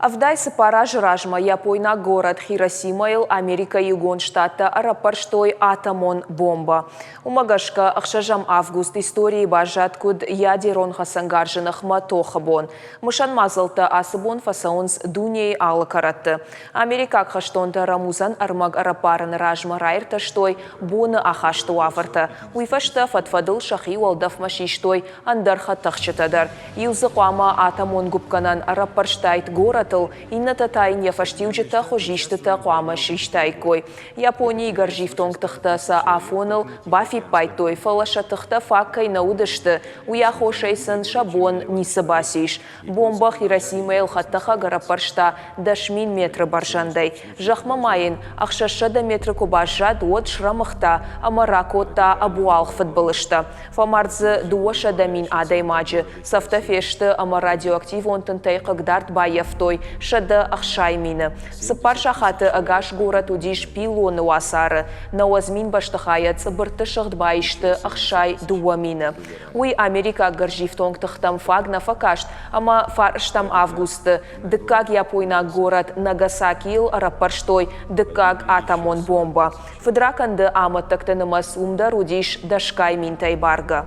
74 азы размӕ япойнаг горӕт Хиросимӕйыл Америкӕйы Иугонд Штаттӕ ӕрӕппӕрстой атомон бомбӕ. Уымӕ гӕсгӕ 6 август историйы баззад куыд ядерон хӕцӕнгарзы ныхмӕ тохы бон. Мысӕн мадзӕлттӕ ацы бон фӕцӕуынц дунейы алы кӕрӕтты. Америкаг хӕстонтӕ рӕмудзӕн ӕрмӕг ӕрӕппарыны размӕ раиртӕстой боны ахасты уавӕртӕ. Уый фӕстӕ фӕдфӕдыл сӕхи уӕлдӕфмӕ систой ӕндӕр хӕдтӕхджытӕ дӕр. Иу дзы хъуамӕ атомон гуыпгӕнӕн ӕрӕппӕрстаид горӕтыл, иннӕтӕ та йын йӕ фӕстиуджытӕ хуызистытӕ хъуамӕ систаиккой. Японийы гӕрзифтонг тыхтӕ сӕ афоныл бафиппайдтой, фӕлӕ сӕ тыхтӕ фаг кӕй нӕ уыдысты, уый аххосӕй сын сӕ бон ницы бацис. Бомбӕ Хиросимӕйыл хӕдтӕхӕг ӕрӕппӕрста 10 000 метры бӕрзӕндӕй. Зӕхмӕ ма йын 600 метры куы баззад, уӕд срӕмыгъта ӕмӕ ракодта ӕбуалгъ фыдбылызтӕ. Фӕмард дзы 200 000 адӕймаджы, цӕфтӕ фесты ӕмӕ радиоактивон тынтӕй хъыгдард баййӕфтой 160 мины. Цыппар сахаты ӕгас горӕт уыдис пиллоны уацары, 90 000 бӕстыхайӕ цъыбыртты сыгъд баисты 62 мины. Уый америкаг гӕрзифтонг тыхтӕм фаг нӕ фӕкаст ӕмӕ фарстӕм августы дыккаг япойнаг горӕт Нагасакийыл ӕрӕппӕрстой дыккаг атомон бомбӕ. Фыдракӕнды амӕттӕгты нымӕц уым дӕр уыдис дӕсгай минтӕй баргӕ.